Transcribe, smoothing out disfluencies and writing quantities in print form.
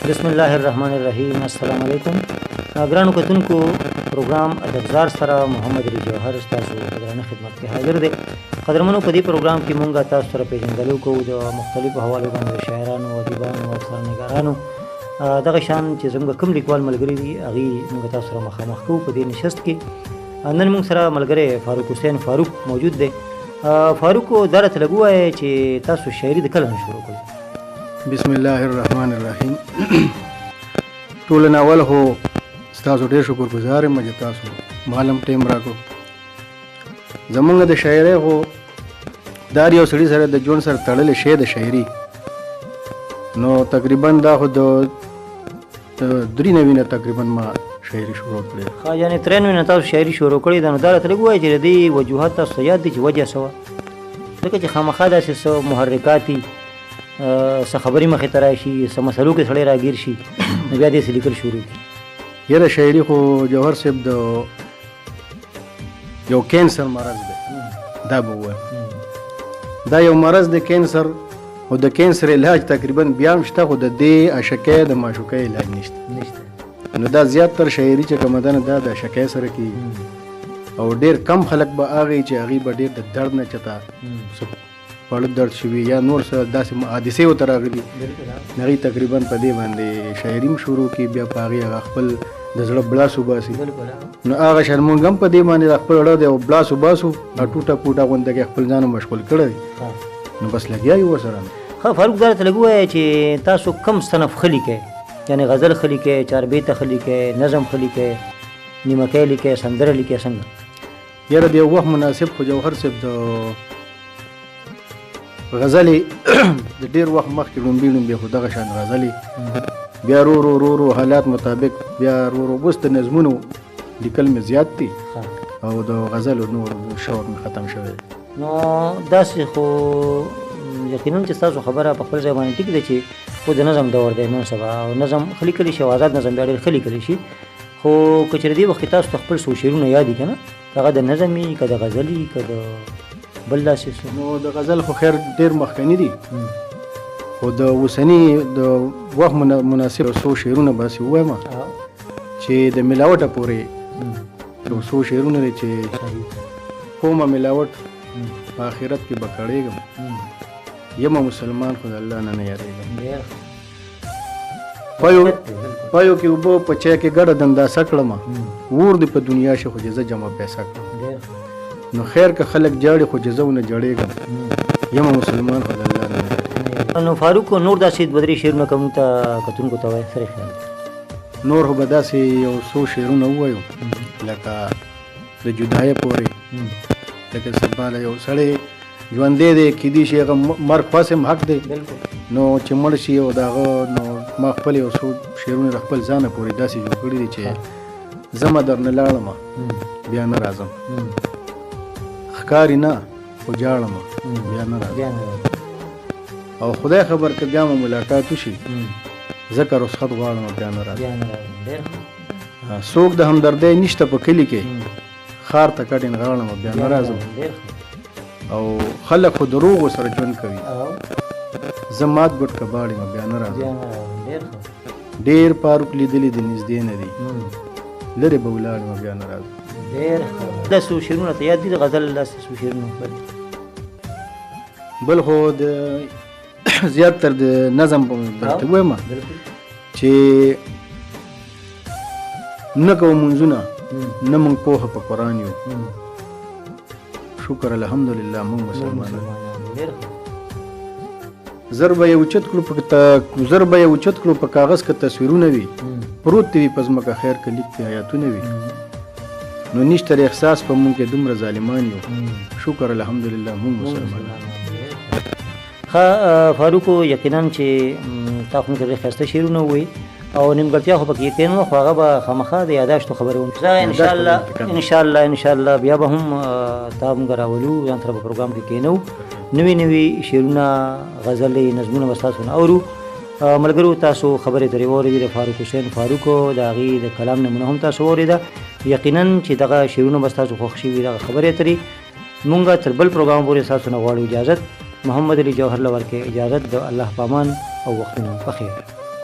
بسم الله الرحمن الرحیم. السلام علیکم ګرانو کتونکو، پروګرام ادبزار سره محمد علي جوهر ستاسو په درانه خدمت کې حاضر دی. قدرمنو، په دې پروګرام کې مونږ تاسو سره پیژندګلو کوو د مختلفو حوالو باندې، شاعرانو، ادیبانو، افسانهنګارانو، دغه شان چې زموږ کوم لیکوال ملګري دي، هغوی مونږ تاسو سره مخامخ کوو. په دې نشست کې نن مونږ سره ملګری فاروق حسین فاروق موجود دی. فاروق، دا راته لږ ووایه چې تاسو شاعري د کله نه شروع کړې؟ بسم الله الرحمن الرحیم. ټول نه اول خو ستاسو ډېر شکر ګزار یم چې تاسو معلوم ټیم راکړو. زمونږ د شاعرۍ خو دا یو سړي سره د ژوند سره تړلې شی د شاعري، نو تقریبا دا خو د 93 نه تقریبا ما شاعري شروع کړې. ښه، یعنې 93 نه تاسو شاعري شروع کړې ده. نو دا راته لږ ووایه چې د دې وجوهات تاسو ته یاد دي چې وجه څه وه؟ ځکه چې خامخا داسې څه محرکات دي، څه خبرې مخې ته راشي، څه مسلو کې سړی راګیر شي، نو بیا دې څه لیکل شروع کړي. یاره، شاعري خو جوهر صاحب د یو کینسر مرض دی، دا به ووایم. دا یو مرض دی کینسر، او د کینسر علاج تقریبا بیا هم شته، خو د دې عاشقۍ د معشوقۍ علاج نشته. نشته. نو دا زیات تر شاعري چې کومه ده، دا د عاشقۍ سره کېږي، او ډېر کم خلک به هغه چې هغوی به ډېر د درد نه چته څه پړه درد شوي یا نور څه داسې حادثې ورته راغلي، هغوی تقریبا په دې باندې شاعري هم شروع کړي، بیا په هغې هغه خپل د زړه بړاس وباسي. نو هغه شان مونږ هم په دې باندې د خپل زړه د بړاس وباسو، ټوټه پوټه غونډه کې خپل ځان مشغول کړی دی، نو بس لګیا یو ورسره. ښه فاروق، دا راته لږ ووایه چې تاسو کوم صنف ښه لیکئ؟ یعنې غزل ښه لیکئ، چاربیته ښه لیکئ، نظم ښه لیکئ، نیمکۍ لیکئ، سندره لیکئ، څنګه؟ یاره، د یو وخت مناسب خو جوهر صاحب د غزلې د ډېر وخت مخکې ړومبی ړومبی خو دغه شان غزلې، بیا رو رو رو رو حالات مطابق بیا رو رو اوس د نظمونو لیکل مې زیات دي، او د غزلو نور شوق مې ختم شوی دی. نو داسې خو یقینا چې ستاسو خبره په خپل ځای باندې ټیک ده چې خو د نظم دور دی نن سبا، او نظم ښه لیکلی شي او ازاد نظم بیا ډېر ښه لیکلی شي. خو که چېرې دې وخت کې تاسو ته خپل څو شعرونه یاد دي که نه، که هغه د نظم وي، که د غزل وي، که د بل داسې څه؟ نو د غزل خو خیر ډېر مخکني دي، خو د اوسني د وخت مناسب څو شعرونه به هسې ووایم چې د ملاوټه پورې یو څو شعرونه دي چې کومه ملاوټ په آخرت کې به کړېږم، یمه مسلمان خو د الله نه نه یارېږم. پایو کې اوبه په چای کې ګډه دنداسه کړم، ور دې په دنیا شي خو چې زه جمع پیسه کړم. نو خیر که خلک جاړي خو چې زه ونه جړېږم، یمه مسلمان خو د الله نه نه. نو فاروق، نور داسې دوه درې شعرونه که موږ ته کتونکو ته وایې، سره خیال؟ نور خو به داسې یو څو شعرونه ووایو لکه د جدایۍ پورې، لکه سبا له یو سړی ژوندی دی، کیدی شي هغه مرګ خو هسې هم حق دی، نو چې مړ شي او د هغه، نو ما خپل یو څو شعرونه د خپل ځانه پورې داسې جوړ کړي دي چې زه به درنه لاړم بیا نه راځم، ښکاري نه خو جاړم بیا نه راځم، او خدای خبر که بیا مو ملاقات وشي، ځکه رخصت غواړم بیا نه راځم. څوک د همدردۍ نشته په کلي کې، ښار ته کډې نغاړم بیا نه راځم، او خلک خو دروغو سره ژوند کوي، زه مات ګوټ کباړ یم بیا نه راځم. ډېر فاروق لیدلي د نږدې نه دي، لرې به ولاړ یم بیا نه راځم. ډېر ښه. دا څو شعرونه ته یاد دي د غزل؟ داسې څو شعرونه؟ بل خو د زیات تر د نظم په درته ووایم چې نه کوو مونځونه نه موږ پوهه په قرآن یو، شکر الحمدلله موږ مسلمانان. زر به یې اوچت کړو زر به یې اوچت کړو په کاغذ که تصویرونه وي، پروت دې وي په ځمکه خیر که لیک پې آیاتونه وي، نو نشته د احساس په موږ کې دومره ظالمان یو، شکر الحمدلله موږ مسلمانان. ښه فاروق، یقینا چې تا خو موږ ته ډېر ښایسته شعرونه ووایي او نیمګړتیا خو پکې یقینا وه، خو هغه به خامخا د یاداشتو خبرې وم. زه انشاءالله انشاءالله انشاءالله بیا به هم تا موږ راولو، ځان سره به پروګرام کې کښېنو، نوي نوي شعرونه، غزلې، نظمونه به ستاسو نه اورو. ملګرو، تاسو خبرې ترې واورېدې د فاروق حسین فاروق، د هغې د کلام نمونه هم تاسو واورېده. یقینا چې دغه شعرونه به ستاسو خوښ شوي، دغه خبرې اترې. مونږ تر بل پروګرام پورې ستاسو نه غواړو اجازت. محمد علي جوهر له ورکې اجازت. د الله په امان او وختونه په خیر.